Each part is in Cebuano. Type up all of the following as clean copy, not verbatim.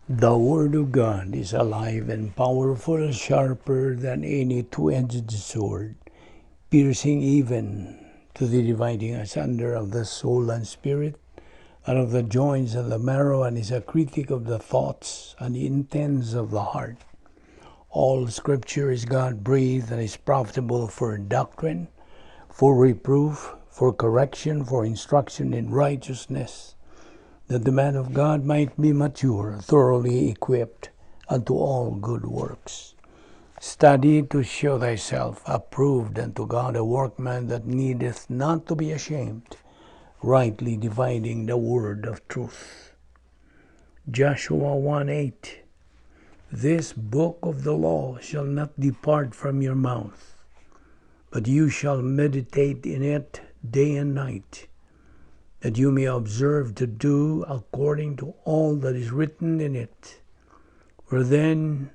The Word of God is alive and powerful, sharper than any two-edged sword, piercing even to the dividing asunder of the soul and spirit, and of the joints and the marrow, and is a critic of the thoughts and the intents of the heart. All Scripture is God-breathed and is profitable for doctrine, for reproof, for correction, for instruction in righteousness, that the man of God might be mature, thoroughly equipped unto all good works. Study to show thyself approved unto God, a workman that needeth not to be ashamed, rightly dividing the word of truth. Joshua 1:8. This book of the law shall not depart from your mouth, but you shall meditate in it day and night, that you may observe to do according to all that is written in it. For then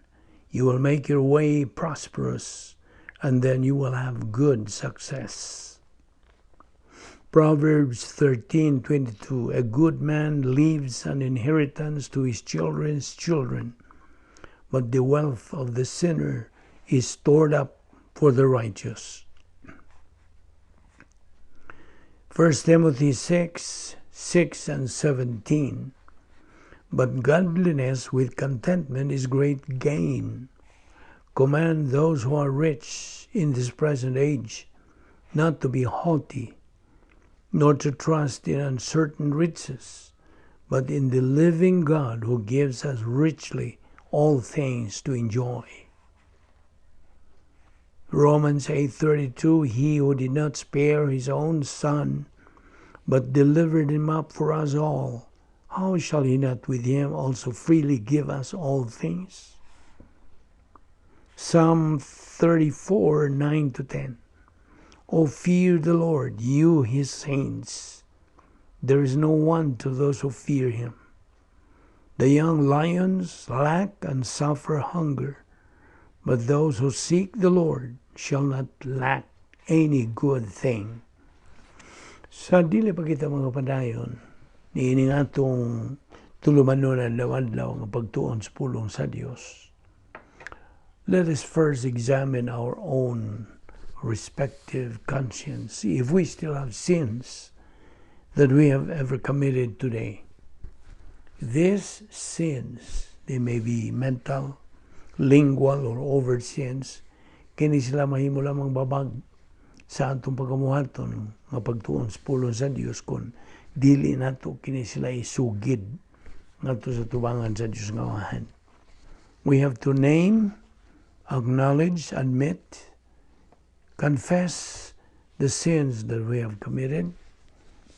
you will make your way prosperous, and then you will have good success. Proverbs 13:22. A good man leaves an inheritance to his children's children, but the wealth of the sinner is stored up for the righteous. 1 Timothy 6:6 and 17. But godliness with contentment is great gain. Command those who are rich in this present age not to be haughty, nor to trust in uncertain riches, but in the living God who gives us richly all things to enjoy. Romans 8:32. He who did not spare his own son, but delivered him up for us all, how shall he not with him also freely give us all things? Psalm 34:9 to 10. O fear the Lord, you his saints. There is no want to those who fear him. The young lions lack and suffer hunger, but those who seek the Lord shall not lack any good thing. Sa dili pa kita mga padayon, niining atong tulumanon adlaw-adlaw nga pagtuon sa pulong sa Dios. Let us first examine our own respective conscience, see if we still have sins that we have ever committed today. These sins, they may be mental, lingual, or overt sins, kini sila mahimo lamang babag sa atong pagamuhaton nga pagtuon sa pulong sa Dios kung dili nato kini sila isugid ngadto sa tubangan sa Dios nga Amahan. We have to name, acknowledge, admit, confess the sins that we have committed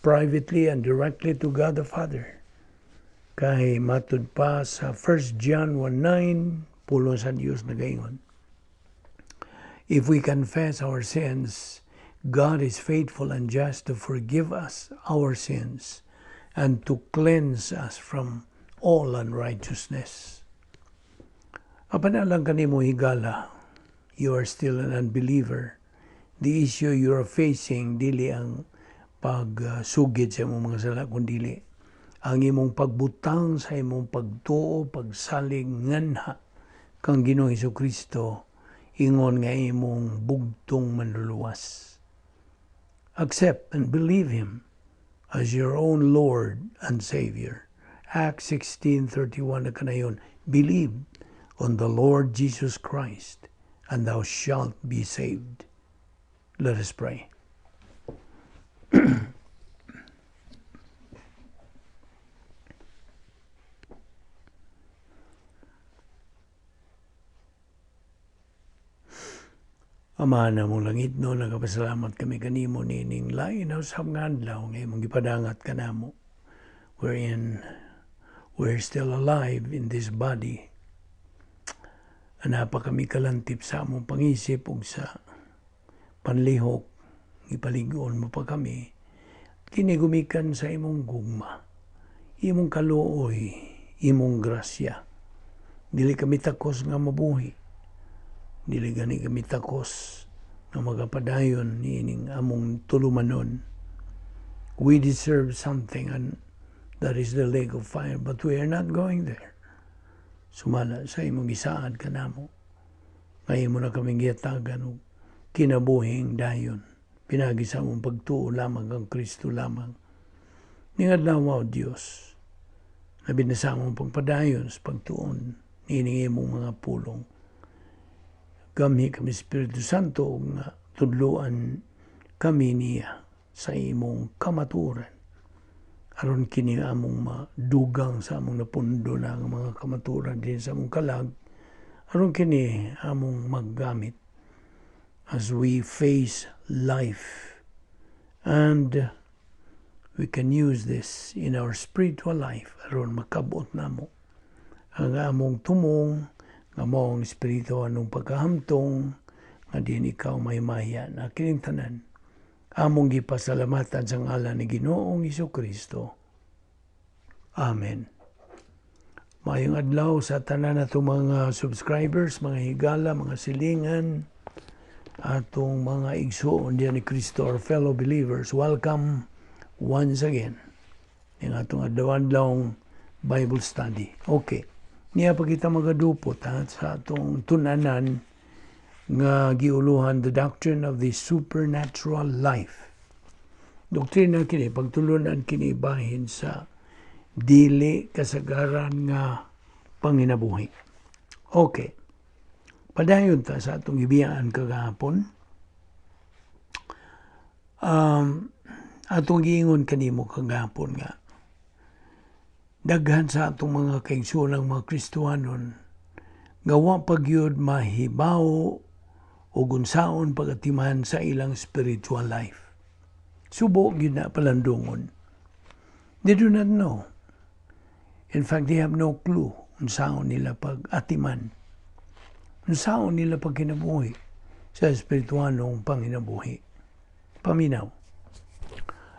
privately and directly to God the Father. Kay matud pa sa 1 John 1:9, pulong sa Dios nagaingon, "If we confess our sins, God is faithful and just to forgive us our sins and to cleanse us from all unrighteousness." Apan alang kanimo higala, you are still an unbeliever. The issue you are facing dili ang pagsugid sa imong mga sala, kundi ang imong pagbutang sa imong pagtuo, pagsalig nganha kang Ginoong Kristo ingon nga imong bugtong manluluwas. Accept and believe Him as your own Lord and Savior. Acts 16:31 na kanayon, "Believe on the Lord Jesus Christ and thou shalt be saved." Let us pray. Ama namong langitnon, nagapasalamat kami kanimo niining lain na usab nga adlaw nga imong gipadangat kanamo, wherein we're still alive in this body. Naa pa kami kalantip sa among pangisip ug sa panlihok, gipalig-on mo pa kami. Kini gumikan sa imong gugma, imong kaluoy, imong grasya. Dili kami takos nga mabuhi. Dili gani kami takos nga magapadayon niining among tulumanon. We deserve something, and that is the lake of fire, but we are not going there. Sumala sa imong gisaad kanamo nga imo na kaming gihatagan og kinabuhing dayon pinaagi sa among pagtuo lamang kang Kristo lamang. Ning adlaw, O Dios, labi na sa among pagpadayon sa pagtuon niining imong mga pulong, gamhi kami, Espiritu Santo, nga tudloan kami niya sa imong kamatuoran aron kini among madugang sa among napundo na ang mga kamatuoran din sa among kalag, aron kini among maggamit as we face life, and we can use this in our spiritual life aron makabot namo ang among tumong nga mao ang espirituhanong pagkahamtong nga diin ikaw mahimaya na. Kining tanan among gipasalamatan sa ngalan ni Ginoong Kristo. Amen. Maayong adlaw sa tanan natong mga subscribers, mga higala, mga silingan, atong mga igsuon diyan ni Kristo, our fellow believers. Welcome once again ning atong adlaw-adlaw Bible study. Okay. Niya pa kita magadupot ha, sa atong tunanan nga giuluhan "The Doctrine of the Supernatural Life." Doktrina kini, pagtulunan kini bahin sa dili kasagaran nga panginabuhi. Okay. Padayon ta sa atong gibiyaan kagahapon. Atong giingon kanimo kagahapon nga daghan sa atong mga kaigsuonang mga Kristohanon nga wa pa gyud mahibaw o unsaon pagatiman sa ilang spiritual life. Subo gyud na palandungon. They do not know. In fact, they have no clue unsaon nila pag-atiman, unsaon nila pagkinabuhi sa espirituanong panginabuhi. Paminaw.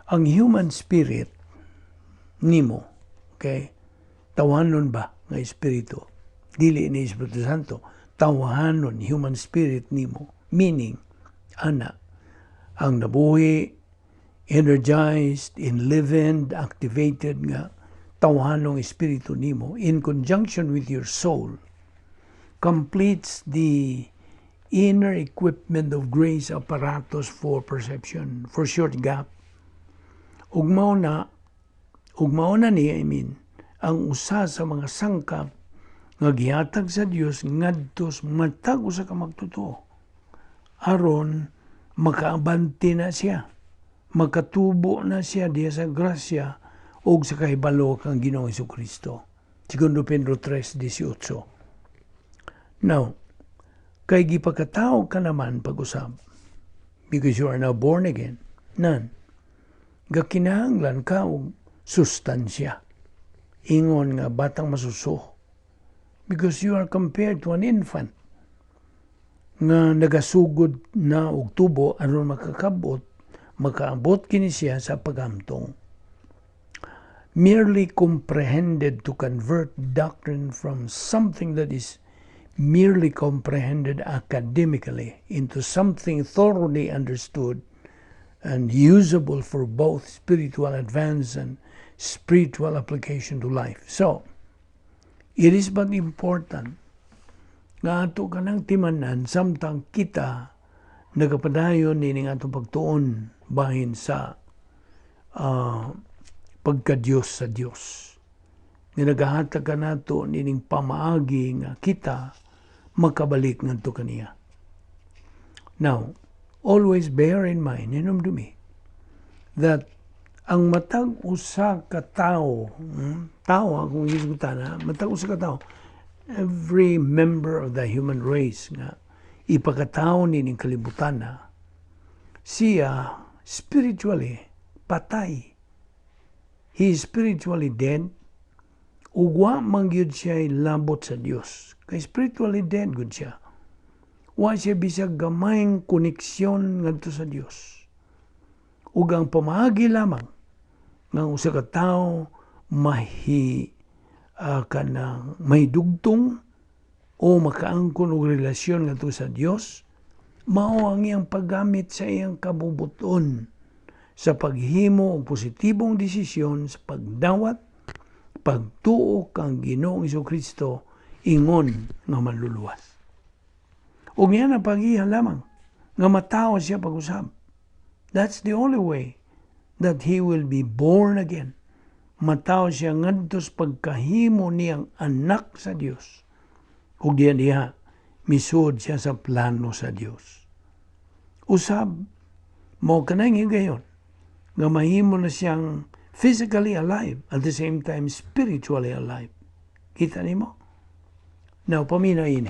Ang human spirit nimo, okay? Tawhanon ba nga espiritu? Dili ni Espiritu Santo. Tawhanon, human spirit nimo. Meaning, ana, ang nabuhi, energized, enlivened, activated nga tawhanong espiritu nimo in conjunction with your soul completes the inner equipment of grace apparatus for perception, for short, GAP. Ug mao na ni, I mean, ang usa sa mga sangkap nga gihatag sa Dios ngadto sa matag usa ka magtotoo aron makaabante na siya, makatubo na siya diha sa grasya ug sa kahibalo kang Ginoong Kristo. Segundo Pedro 3:18. Now, kay gipakatao ka naman pag-usab, because you are now born again, nan, gakinahanglan ka og sustansya. Ingon nga batang masuso. Because you are compared to an infant nga nagasugod na og tubo aron makakabot, makaabot kini siya sa paghamtong. Merely comprehended. To convert doctrine from something that is merely comprehended academically into something thoroughly understood and usable for both spiritual advance and spiritual application to life. So, it is but important nga ato kanang timanan samtang kita nagapadayon nining atong pagtuon bahin sa pagka-Diyos sa Dios. Nga nagahatag kanato nining pamaagi nga kita makabalik ngadto kaniya. Now, always bear in mind, hinumdumi, that ang matag usa ka tawo, tao akong gisgutan ha, matag usa ka tawo, every member of the human race nga ipakatao nining kalibutan na, siya spiritually patay. He is spiritually dead. Ug wa man gyud siya labot sa Dios. Kay spiritually dead gud siya. Wa siya bisag gamayng koneksyon ngadto sa Dios. Ug ang pamaagi lamang nga usa ka tawo mahi kanang may dugtong o makaangkon og relasyon ngadto sa Dios mao ang iyang paggamit sa iyang kabubuton sa paghimo og positibong desisyon sa pagdawat, pagtuo kang Ginoong Kristo. Ingon nga manluluwas. Ug niya na pagihan lamang nga matawo siya pag-usab. That's the only way that he will be born again. Matawo siya ngadto sa pagkahimo niyang anak sa Dios. Ug diya diha misud siya sa plano sa Dios. Usab mo kanang higayon nga mahimo na siyang physically alive, at the same time spiritually alive. Kita nimo? Now, paminaw ini.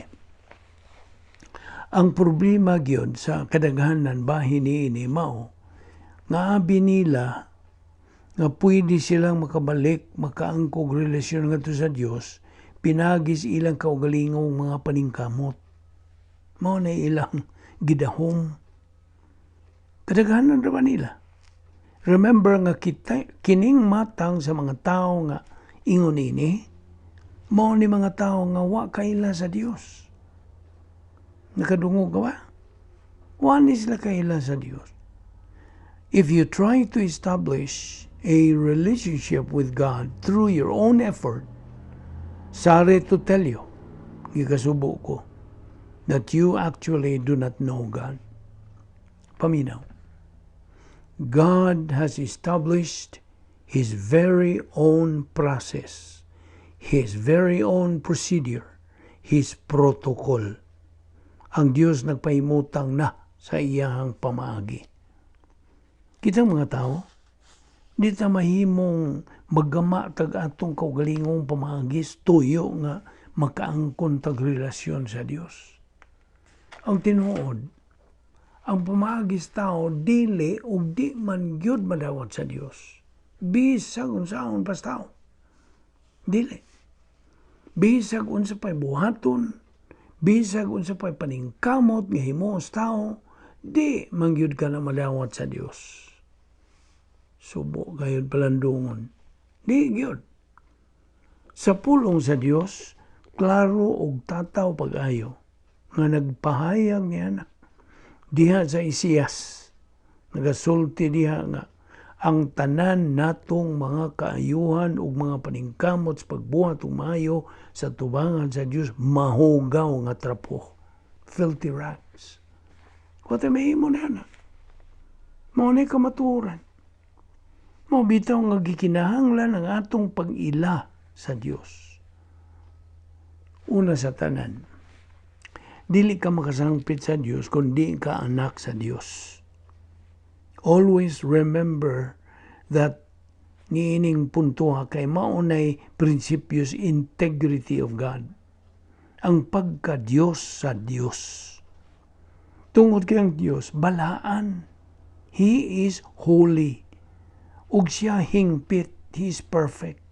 Ang problema gyud sa kadaghanan bahin niini mao nga abi nila nga pwede silang makabalik, makaangkog relasyon ngadto sa Dios pinaagi sa ilang kaugalingong mga paningkamot. Mao na ilang gidahom. Kadaghanan ra ba nila? Remember nga kita, kining matang sa mga tao nga ingon ini, mao ni mga tao nga wa kaila sa Dios. Nakadungog ka ba? Wa ni sila kaila sa Dios. If you try to establish a relationship with God through your own effort, sorry to tell you, gikasubo ko, that you actually do not know God. Paminaw. God has established His very own process, His very own procedure, His protocol. Ang Dios nagpahimutang na sa iyahang pamaagi. Kitang mga tao, di ta mahimong maggama tag atong kaugalingong pamaagi tuyo nga makaangkon tag relasyon sa Dios. Ang tinuod, ang pamaagi sa tao dili ug di man gyud madawat sa Dios. Bisag unsaon pa sa tao. Dili. Bisag unsa pa'y buhaton, bisag unsa pa'y paningkamot nga himuon sa tao, di man gyud ka na madawat sa Dios. Subo gayud palandungon. Di gyud. Sa pulong sa Dios, klaro og tataw pag-ayo nga nagpahayag niya na diha sa Isaias, nagasulti diha nga ang tanan natong mga kaayuhan ug mga paningkamot sa pagbuhat og maayo sa tubangan sa Dios mahugaw nga trapo, filthy rags. Wa tay mahimo na na. Mao ni kamatuoran. Mao bitaw nga gikinahanglan ang atong pag-ila sa Dios. Una sa tanan, dili ka makasangpit sa Dios kung di ka anak sa Dios. Always remember that niining punto kay maunay prinsipyos integrity of God. Ang pagka-Diyos sa Dios. Tungod kay ang Dios, balaan. He is holy. Ug siya hingpit, He is perfect.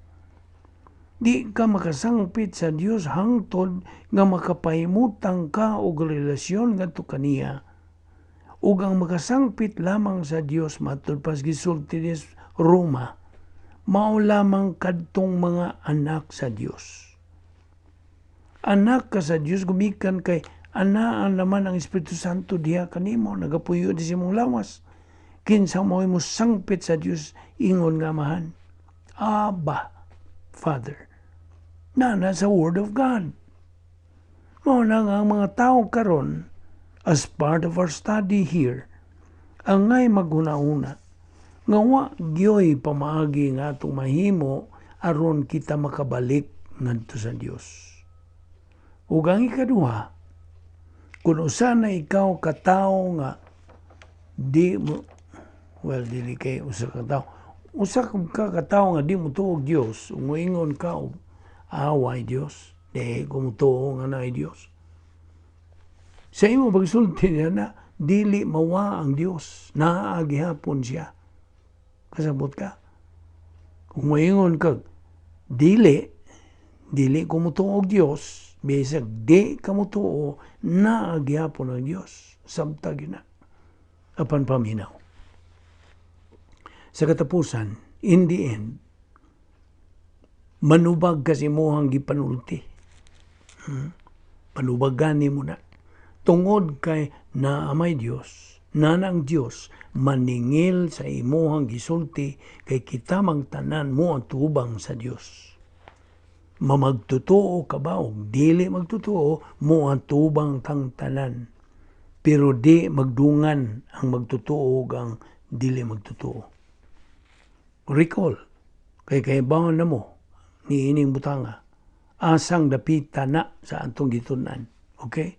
Di ka makasangpit sa Dios hangtod nga makapahimutang ka og relasyon ngadto kaniya. Ug ang makasangpit lamang sa Dios, matud pas gisulti ni Roma, mao lamang kadtong mga anak sa Dios. Anak ka sa Dios gumikan kay anaan naman ang Espiritu Santo diha kanimo, nagapuyo di sa imong lawas. Kinsa mo mo sangpit sa Dios ingon nga Amahan? Abba, Father. Na sa Word of God. Mao na nga ang mga tao karon, as part of our study here, angay maghuna-huna nga wa gyoy pamaagi nga atong mahimo aron kita makabalik ngadto sa Dios. Ug ang ikaduha, kung usa na ikaw katawo nga di mo, well, dili kay usa ka tawo, usa ka katawo nga di mo tuo og Dios, ug moingon ka og away Dios, di ko motuo nga naay Dios. Sa imo pagsulti niya na dili mawa ang Dios, naa gihapon siya. Kasabot ka? Kung moingon ka, dili ko motuo og Dios, bisag di ka motuo, naa gihapon ang Dios. Samtang na. Apan paminaw. Sa katapusan, in the end, manubag ka sa imuhang gipanulti. Panubagan mo na. Tungod kay naamay Dios, nanang Dios maningil sa imuhang gisulti kay kita mang tanan mo ang tubang sa Dios. Mamagtotoo ka ba o dili magtotoo, moatubang tang tanan. Pero di magdungan ang magtotoo ug ang dili magtotoo. Recall, kay kahibaw na mo ni ining butanga, asang dapita na sa atong gitun-an. Okay?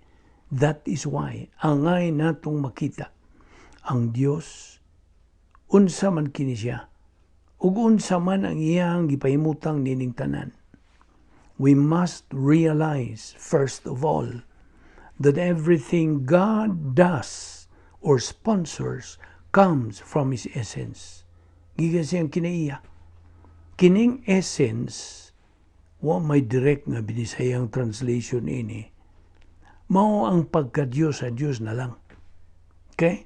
That is why angay natong makita ang Dios, unsa man kini siya ug unsa man ang iyang gipahimutang nining tanan. We must realize first of all that everything God does or sponsors comes from His essence. Gikan siyang kinaiya. Kining essence, wa may direct nga Binisayang translation ini. Mao ang pagka-Diyos sa Diyos na lang. Okay?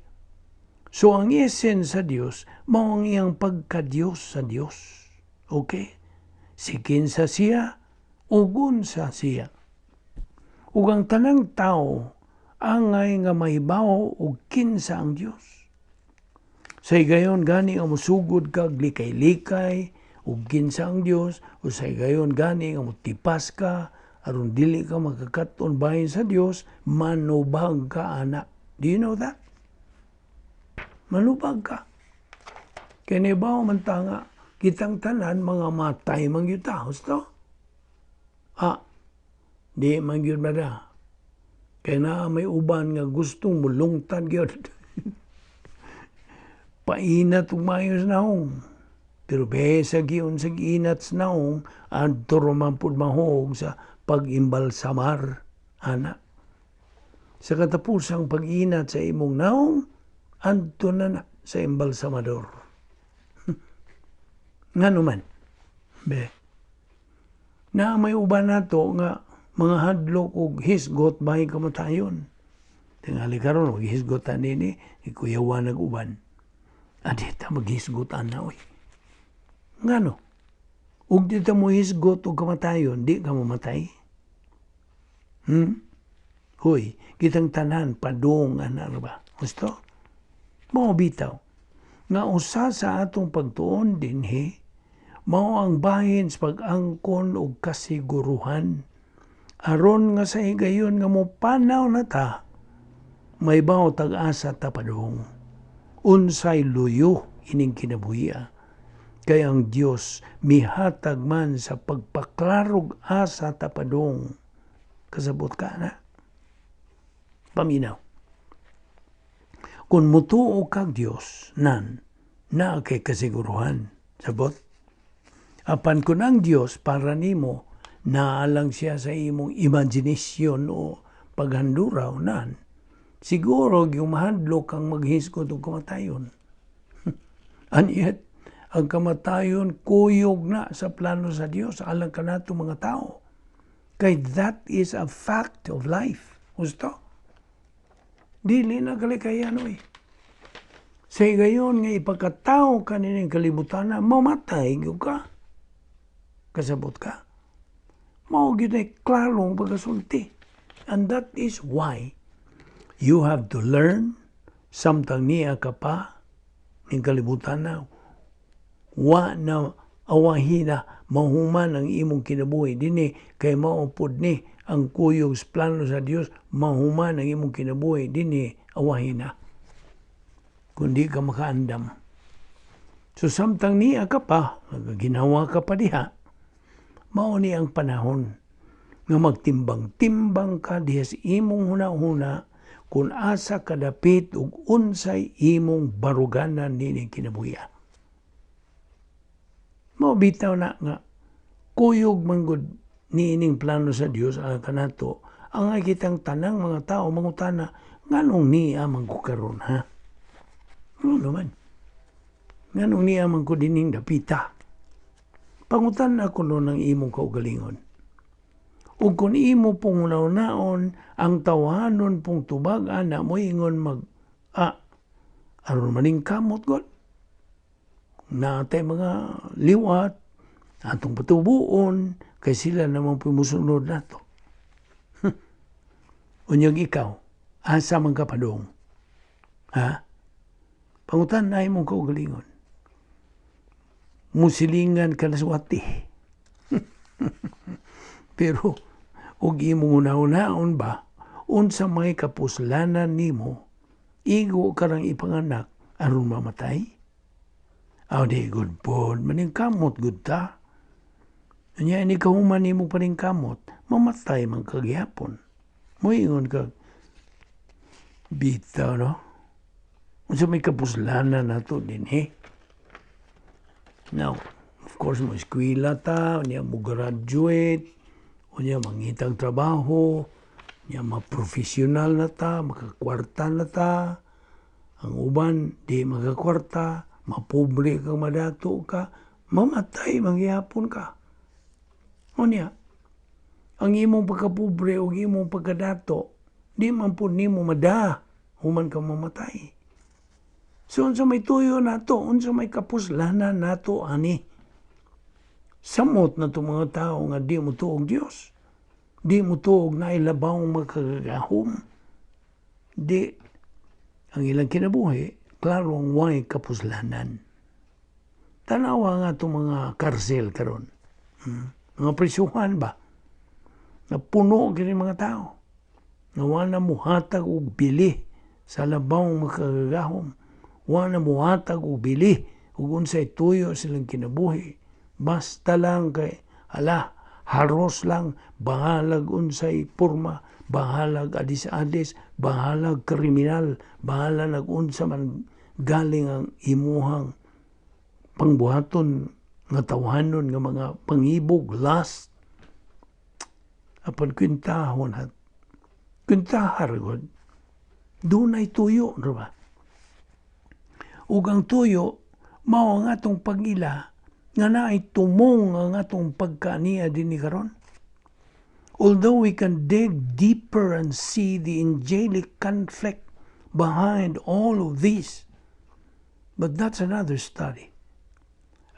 So ang essence sa Diyos, mao ang iyang pagka-Diyos sa Diyos. Okay? Si kinsa siya, ug unsa siya. Ug ang tanang tao angay nga mahibaw og kinsa ang Dios. Sa higayon gani nga mosugod kag likay-likay ug kinsa ang Dios, o sa higayon gani nga motipas ka aron dili ka makakat-on bahin sa Dios, manubag ka ana. Do you know that? Manubag ka. Kay nahibaw man ta nga kitang tanan mga matay man gyud ta. Husto? Ah, di man gyud ba? Kay naa may uban nga gustong mulungtad gyud. Painat ug maayo sa naong. Pero besa giyon sa inat sa naong, adto man pud mahog sa pag-imbalsamar, ana. Sa katapusang pag-inat sa imong naong, adto na na sa embalsamador. Ngano man? Be. Na may uban nato nga mga hadlok og hisgot bahin kamatayon. Tingali karon maghisgot ta nini, ikuyawan nag uban. Adi ta maghisgot ana, oy. Ngano? Ug di ta mo hisgot og kamatayon, di ka mamatay. Hoy, kitang tanan padung ana ba? Gusto? Mao bitaw nga usa sa atong pagtuon dinhi mao ang bahin sa pag-angkon og kasiguruhan aron nga sa higayon nga mopanaw na ta, mahibaw tag asa ta padung, unsay luyo ining kinabuhia, kay ang Dios mihatag man sa pagpaklarog asa ta padung. Kasabot ka na? Paminaw. Kung mutuo kag Dios, nan naa kay kasiguruhan. Sabot? Apan kung ang Dios para nimo naalang siya sa imong imagination o paghanduraw nan, siguro yung mahadlok kang maghisgot og kamatayon. And yet, ang kamatayon kuyog na sa plano sa Dios alang kanato mga tao. Kay that is a fact of life. Gusto? Dili na kalikayan, oy. Sa higayon nga ipakatao ka nining kalibutan na, mamatay gyud ka. Kasabot ka? Mao gyud ay klarong pagkasulti. And that is why you have to learn samtang niya ka pa ning kalibutan na, wa na awahina mahuman ang imong kinabuhi dinhi, kay mao pud ni ang kuyog sa plano sa Dios, mahuman ang imong kinabuhi dinhi awahina kung di ka makaandam. So samtang niya ka pa, ginawa ka pa diha, mao ni ang panahon nga magtimbang-timbang ka diha sa imong huna-huna kung asa kadapit ug unsay imong baruganan nining kinabuhi. Mao bitaw na nga kuyog man gud niining plano sa Dios ang kanato. Ang kitang tanang mga tao mangutana, "Nganong niya man ko karon, ha? Ano man? Nganong niya man ko dining dapita?" Pangutan ako no ng imong kaugalingon. Ug kung imo pong hunahunaon ang tawhanon pong tubag ana mo, ingon mag aron maning kamot god natay mga liwat atong patubuon kay sila naman po musunod nato. Unyag ikaw, asa man ka padung? Ha? Pangutan na imong kaugalingon. Musilingan ka na suwati. Pero og imong una-unaon ba, unsa may kapuslanan nimo, igo ka rang ipanganak aron mamatay? Aw di gud pod, maningkamot gud ta. Unya ini kahuman nimo paningkamot, mamatay man ka gihapon. Moingon ka, bitaw, no? Unsa may kapuslanan nato dinhi? Now, of course, mo eskwela ta, unya mo graduate, unya mangitag trabaho, unya ma-professional na ta, makakwarta na ta. Ang uban, di makakwarta, mapobre ka, madato ka, mamatay man gihapon ka. Unya, ang imong pagkapobre o imong pagkadato, di man pud nimo mada human ka mamatay. So unsa may tuyo nato, unsa may kapuslanan nato ani? Samot na to mga tao nga di mo tuog Dios. Di mo tuog na labaw makagagahom. Di ang ilang kinabuhi, klaro ang way kapuslanan. Tanawa nga itong mga karsel karon. Mga prisuhan ba? Na puno kini mga tao. Nga wala muhatag og bili sa labaw makagagahom. Wala muhatag og bili ug unsay tuyo silang kinabuhi. Basta lang kay ala, haros lang, bahalag unsay porma, bahalag adis-adis, bahalag kriminal, bahalag unsa man galing ang imuhang pangbuhaton nga tawhanon nga mga pangibog, lust. Apan kwintahon at kwintahar gud, dunay tuyo, di ba? Ug ang tuyo mao ang atong pag-ila nga naay tumong ang atong pagkaaniya dinhi karon. Although we can dig deeper and see the angelic conflict behind all of this, but that's another study.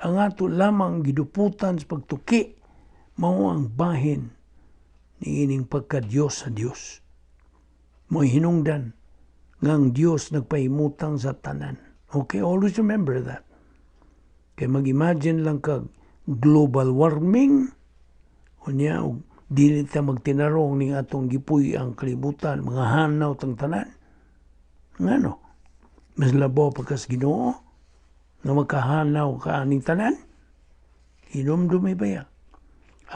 Ang ato lamang giduputan sa pagtuki mao ang bahin niining pagka-Diyos sa Dios. Mo'y hinungdan nga ang Dios nagpahimutang sa tanan. Okay, always remember that. Kay mag-imagine lang kag global warming, unya og dili ta magtinarong ning atong gipuy ang kalibutan, mga hanaw tang tanan. Ngano? Mas labaw pa kas Ginoo nga magkahanaw ka aning tanan? Hinumdumi baya?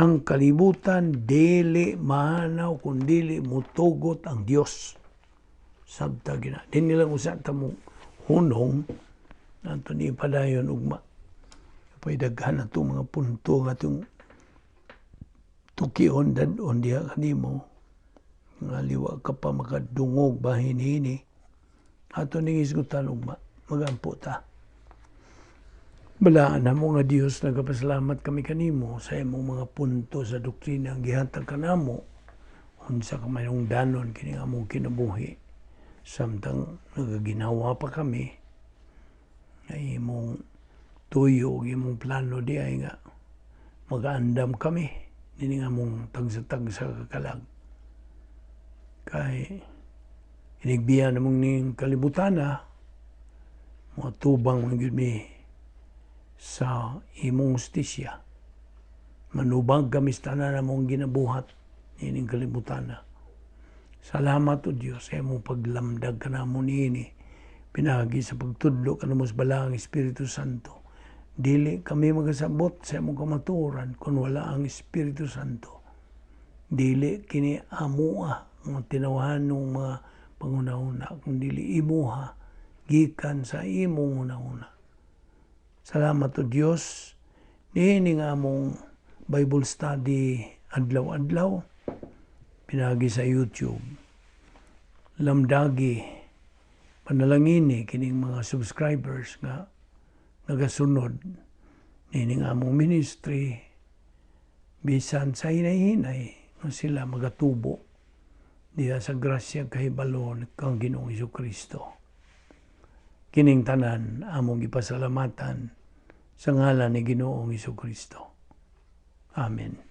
Ang kalibutan dili mahanaw kung dili mutugot ang Dios. Sabta gina. Di nilang usa ta mo hunong nato ni padayon ugma. Pay daghan na mga punto nga itong tukion dad-on diha kanimo nga liwa ka pa makadungog bahin hini ato ning isgutan ugma. Magampo ta. Balaan na mo nga Dios, nagapasalamat kami kanimo sa imong mga punto sa doktrina ang gihatag kanamo unsa ka danon kini among kinabuhi samtang nagaginawa pa kami nga imong tuyo ug imong plano di ay nga magaandam kami nini nga among tagsa-tagsa ka kalag kay inigbiya namong ning kalibutana, mga tubang man gyud mi sa imong hustisya. Manubag kami sa tanan among ginabuhat niining kalibutana. Salamat o Dios sa imong paglamdag kanamo niini pinaagi sa pagtudlo kanamo sa Balaang Espiritu Santo. Dili kami magasabot sa imong kamatuoran kung wala ang Espiritu Santo. Dili kini amoa mga tinawahan ng mga panghuna-huna, kung dili imuha gikan sa imong hunahuna. Salamat o Dios niini nga among Bible study adlaw-adlaw pinagi sa YouTube. Lamdagi, panalangini kining mga subscribers nga nagasunod niini nga among ministry, bisan sa hinay-hinay nga sila magatubo diha sa grasya kahibalon kang Ginoong Kristo. Kining tanan among gipasalamatan sa ngalan ni Ginoong Kristo. Amen.